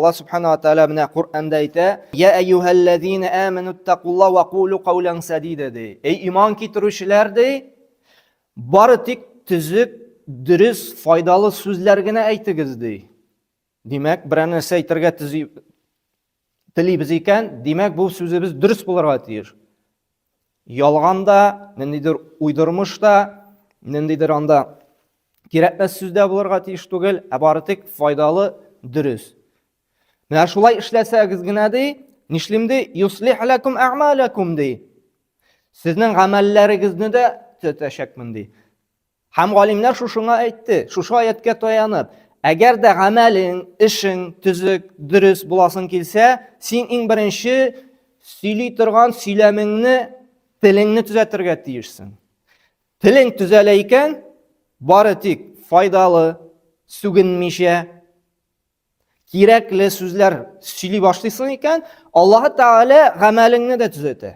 Аллаһ субхана ва тааля менә Коръәндә әйтә: "Я әйюһәлләзина аману тtakулла ва кулу каулан садида" ди. Эй иман китерүчеләр ди, бары тик төзек, дөрес, файдалы сүзләр генә әйтегез ди. Димәк, берәр нәрсә әйтергә төзи телибез икән, димәк, бу сүзебез дөрес булырга тиеш. Ялган да, ниндидер уйдырмыш та, ниндидер анда кирәкмәс сүз дә булырга тиеш түгел, ә бары тик файдалы, дөрес. Менә шулай эшләсәгез генә ди, нишлим ди? Юслих лакум әгъмалакум ди. Сезнең гамәлләрегезне дә төзәтәчәкмен ди. Һәм галимнәр шушыңа әйтте, шушы аяткә таянып, әгәр дә гамәлең, эшең төзек, дөрес буласың килсә, син иң беренче сөйли торган сөйләмеңне, телеңне төзәтергә тиешсең. Телең төзәлә икән, бары тик файдалы, сүгенмичә, кирәкле сүзләр сөйли башлыйсың икән, Аллаһы Тәгалә гамәлеңне дә төзәтә.